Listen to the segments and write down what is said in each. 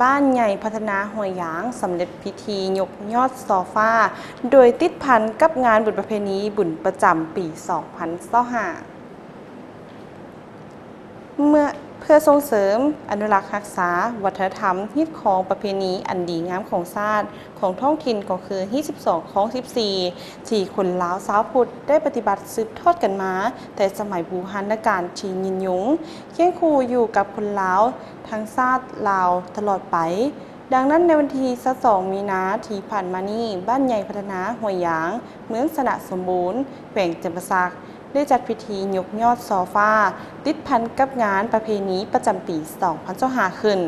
ບ້ານໃຫຍ່ພັດທະນາຫ້ວຍຢາງ ສຳເລັດພິທີຍົກຍອດຊໍຟ້າ ໂດຍຕິດພັນກັບງານບຸນປະເພນີບຸນປະຈຳປີສອງພັນຊາວຫ້າ ເພື່ອສົ່ງເສີມອະນຸລັກຮັກສາວັດທະນະທຳ, ຮີດຄອງປະເພນີອັນດີງາມຂອງຊາດ, ຂອງທ້ອງຖິ່ນກໍຄືຮີດສິບສອງຄອງສິບສີ່ ທີ່ຄົນລາວຊາວພຸດໄດ້ປະຕິບັດສືບທອດກັນມາແຕ່ສະໄໝບູຮານນະການທີ່ຍືນຍົງ, ຄຽງຄູ່ຢູ່ກັບຄົນລາວທັງຊາດລາວຕະຫຼອດໄປ. ດັ່ງນັ້ນ, ໃນວັນທີຊາວສອງມີນາທີ່ຜ່ານມານີ້, ບ້ານໃຫຍ່ພັດທະນາຫ້ວຍຢາງ ເມືອງຊະນະສົມບູນ ແຂວງຈຳປາສັກ ໄດ້ຈັດພິທີຍົກຍອດຊໍຟ້າ ຕິດພັນກັບງານປະເພນີປະຈຳປີສອງພັນຊາວຫ້າຂຶ້ນ.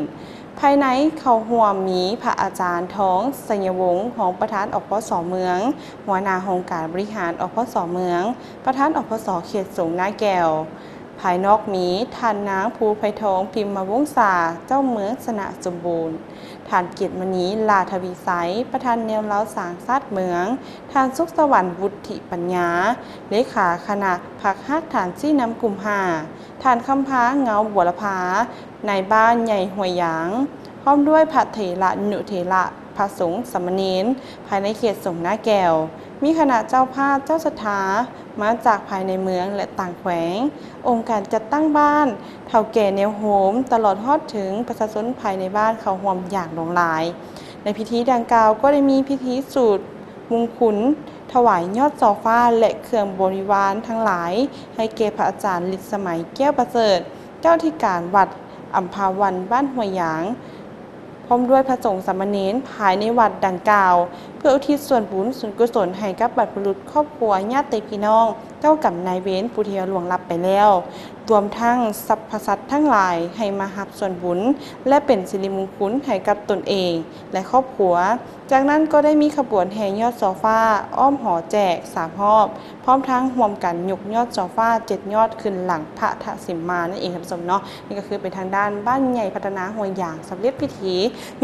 ພາຍໃນເຂົ້າຮ່ວມມີພະອາຈານ ທອງ ໄຊຍະວົງ ຮອງປະທານ ອພສ ເມືອງ, ຫົວໜ້າຫ້ອງການບໍລິຫານ ອພສ ເມືອງ, ປະທານ ອພສ ເຂດສົງນາແກ້ວ. ພາຍນອກມີທ່ານນາງ ພູໄພທອງ ພິມມະວົງສາ ເຈົ້າເມືອງຊະນະສົມບູນ, ທ່ານ ເກດມະນີ ຫຼ້າທະວີໄຊ ປະທານແນວລາວສ້າງຊາດເມືອງ, ທ່ານ ສຸກສະຫວັນ ວຸດທິປັນຍາ ເລຂາຄະນະພັກຮາກຖານຊີ້ນຳກຸ່ມຫ້າ, ທ່ານ ຄຳພາ ເງົາບົວລະພາ ນາຍບ້ານໃຫຍ່ຫ້ວຍຢາງ ພ້ອມດ້ວຍພະເຖລະນຸເຖລະ, ພະສົງສາມະເນນ ພາຍໃນເຂດສົງນາແກ້ວ, ມີຄະນະເຈົ້າພາບເຈົ້າສັດທາມາຈາກພາຍໃນເມືອງ ແລະ ຕ່າງແຂວງ, ອົງການຈັດຕັ້ງບ້ານ, ເຖົ້າແກ່ແນວໂຮມ, ຕະຫຼອດຮອດເຖິງປະຊາຊົນພາຍໃນບ້ານເຂົ້າຮ່ວມຢ່າງຫຼວງຫຼາຍ. ໃນພິທີດັ່ງກ່າວກໍໄດ້ມີພິທີສູດມຸງຄຸນ, ຖວາຍຍອດຊໍຟ້າ ແລະ ເຄື່ອງບໍລິວານທັງຫຼາຍ ໃຫ້ແກ່ພະອາຈານລິດສະໄໝ ແກ້ວປະເສີດ ເຈົ້າອະທິການວັດອຳພາວັນ ບ້ານຫ້ວຍຢາງ ພ້ອມດ້ວຍພະສົງສາມະເນນພາຍໃນວັດດັ່ງກ່າວ ເພື່ອອຸທິດສ່ວນບຸນສ່ວນກຸສົນໃຫ້ກັບບັນພະບຸລຸດ, ຄອບຄົວ, ຍາດຕິພີ່ນ້ອງ, ເຈົ້າກຳນາຍເວນຜູ້ທີ່ລ່ວງລັບໄປແລ້ວ, ລວມທັງສັບພະສັດທັງຫຼາຍ ໃຫ້ມາຮັບສ່ວນບຸນ ແລະ ເປັນສິລິມຸງຄຸນໃຫ້ກັບຕົນເອງ ແລະ ຄອບຄົວ. ຈາກນັ້ນກໍໄດ້ມີຂະບວນແຫ່ຍອດຊໍຟ້າອ້ອມຫໍແຈກສາມຮອບ, ພ້ອມທັງຮ່ວມກັນຍົກຍອດຊໍຟ້າເຈັດຍອດຂຶ້ນຫຼັງພະທະສິມມານັ້ນເອງທ່ານຜູ້ຊົມເນາະ. ນີ້ກໍຄືເປັນທາງດ້ານບ້ານໃຫຍ່ພັດທະນາຫ້ວຍຢາງ ສຳເລັດພິທີ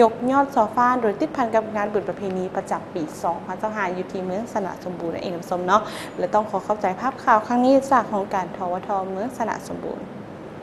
ຍົກຍອດຊໍຟ້າ ໂດຍຕິດພັນກັບງານບຸນປະເພນີປະຈຳປີສອງພັນຊາວຫ້າ ຢູ່ທີ່ເມືອງຊະນະສົມບູນນັ້ນເອງທ່ານຜູ້ຊົມເນາະ. ແລະ ຕ້ອງຂໍຂອບໃຈພາບຂ່າວຄັ້ງນີ້ຈາກຫ້ອງການ ທວທ ເມືອງຊະນະສົມບູນ.